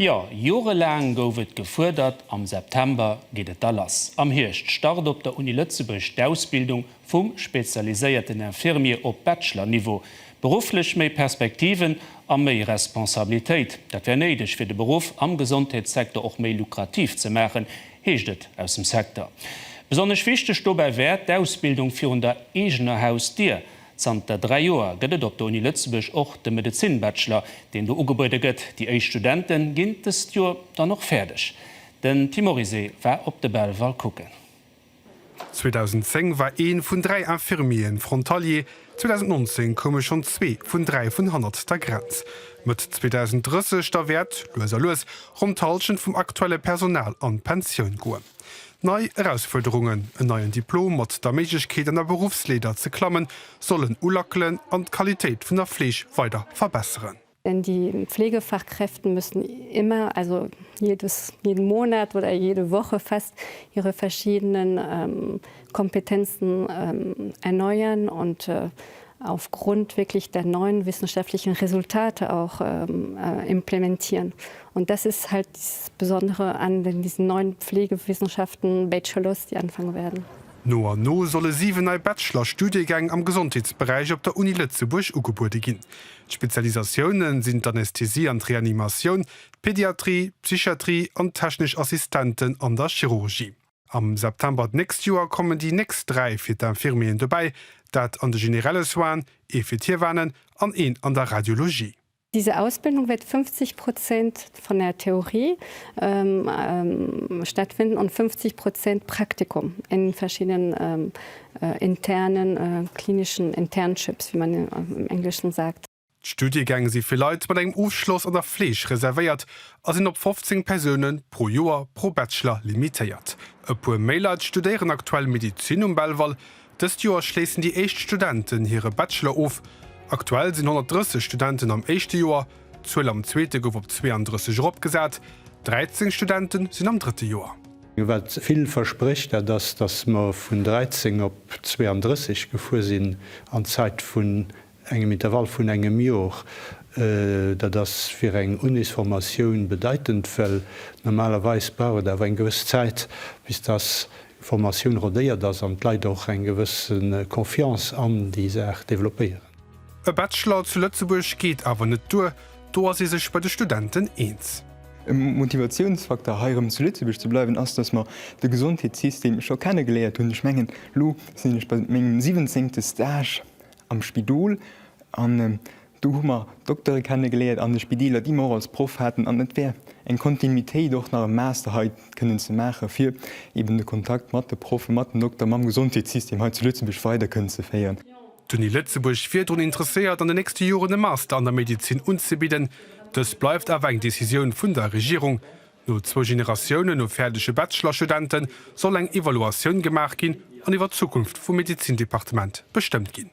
Jo, jorelaang gouf et gefuerdert, am September geet et da lass. Am Hierscht start op der Uni Lëtzebuerg d'Ausbildung vum spezialiséierten Infirmier op Bachelor-Niveau. Berufflech méi Perspektiven a méi Responsabilitéit, dat wär néideg, fir de Beruff am Gesondheetssecteur och méi lukrativ ze maachen, heescht et aus dem Secteur. Besonnesch wichteg dobäi wär d'Ausbildung virun der eegener Hausdier. Zanter 3 Joer gëtt et op der Uni Lëtzebuerg och de Medezin-Bachelor, deen do ugebuede gëtt. Déi éischt Studente ginn dëst Joer dann och fäerdeg. Den Tim Morizet war op de Belval kucken. 2010 war ee vun 3 Infirmieren Frontalier, 2019 koume schonn zwee vun 3 vun hannert der Grenz. Mëtt 2030 da wäert, lues a lues, ronn d'Hallschent vum aktuelle Personal an d'Pensioun goen. Nei Erausfuerderungen, en neien Diplom mat der Méiglechkeet an der Beruffsleeder ze klammen, sollen ulackelen an d'Qualitéit vun der Fleeg weider verbesseren. Denn die Pflegefachkräfte müssen immer, also jedes, jeden Monat oder jede Woche fast ihre verschiedenen Kompetenzen erneuern und aufgrund wirklich der neuen wissenschaftlichen Resultate auch implementieren. Und das ist halt das Besondere an diesen neuen Pflegewissenschaften Bachelors, die anfangen werden. No an no solle 7 nei Bachelor-Studiegäng am Gesondheetsberäich op der Uni Lëtzebuerg ugebuede ginn. D'Spezialisatioune sinn d'Anästhesie an d'Reanimatioun, d'Pediatrie, d'Psychiatrie an d'technesch Assistenten an der Chirurgie. Am September d'nächst Joer kommen déi nächst 3 fir d'Infirmieren dobäi, dat an de generelle Soinen, ee fir d'Hiewanen an een an der Radiologie. Diese Ausbildung wird 50 Prozent von der Theorie stattfinden und 50 Prozent Praktikum in verschiedenen internen klinischen Internships, wie man im Englischen sagt. D'Studiegäng si fir Leit mat engem Ofschloss an der Fleeg reservéiert a sinn op 15 Persoune pro Joer pro Bachelor limitéiert. E puer méi Leit studéieren aktuell Medezin um Belval. Dëst Joer schléissen déi éischt Studenten hire Bachelor of. Aktuell sinn 130 Studenten am éischte Joer, d'Zuel am zweete gouf op 32 eropgesat. 13 Studente sinn am drëtte Joer. Wat vill versprécht, dat ass, datt mer vun 13 op 32 gefuer sinn an Zäit vun engem Intervall vun engem Jor. Dat ass fir eng Unisformatioun bedeitend, well normalerweis brauch et awer eng gewëss Zäit, bis dass d'Formatioun rodéiert ass an d'Leit och eng gewësse Confiance an déi Saach développéieren. E Bachelor zu Lëtzebuerg geet awer net duer, do ass ee sech bei de Studenten eens. E Motivatiounsfaktor hei erëm zu Lëtzebuerg ze bleiwen ass, dass mer de Gesondheetssystem scho kennegeléiert hunn. Ech mengen, elo sinn ech bei mengem siwwenzéngte Stage am Spidol an do hu mer Doktere kennegeléiert an de Spideeler, déi mer och als Proff haten an et wär eng Kontinuitéit och nach e Master hei kënnen ze maachen, fir eben de Kontakt mat de Proffen, mat den Dokter, mam Gesondheetssystem hei zu Lëtzebuerg weider kënnen ze féieren. D'Uni Lëtzebuerg wier drun interesséiert, an den nächste Joren e Master an der Medezin unzebidden. Dëst bleift awer eng Decisioun vun der Regierung. No zwou Generatiounen u fäerdege Bachelorstudente soll eng Evaluatioun gemaach ginn an iwwer d'Zukunft vum Medezindepartement bestëmmt ginn.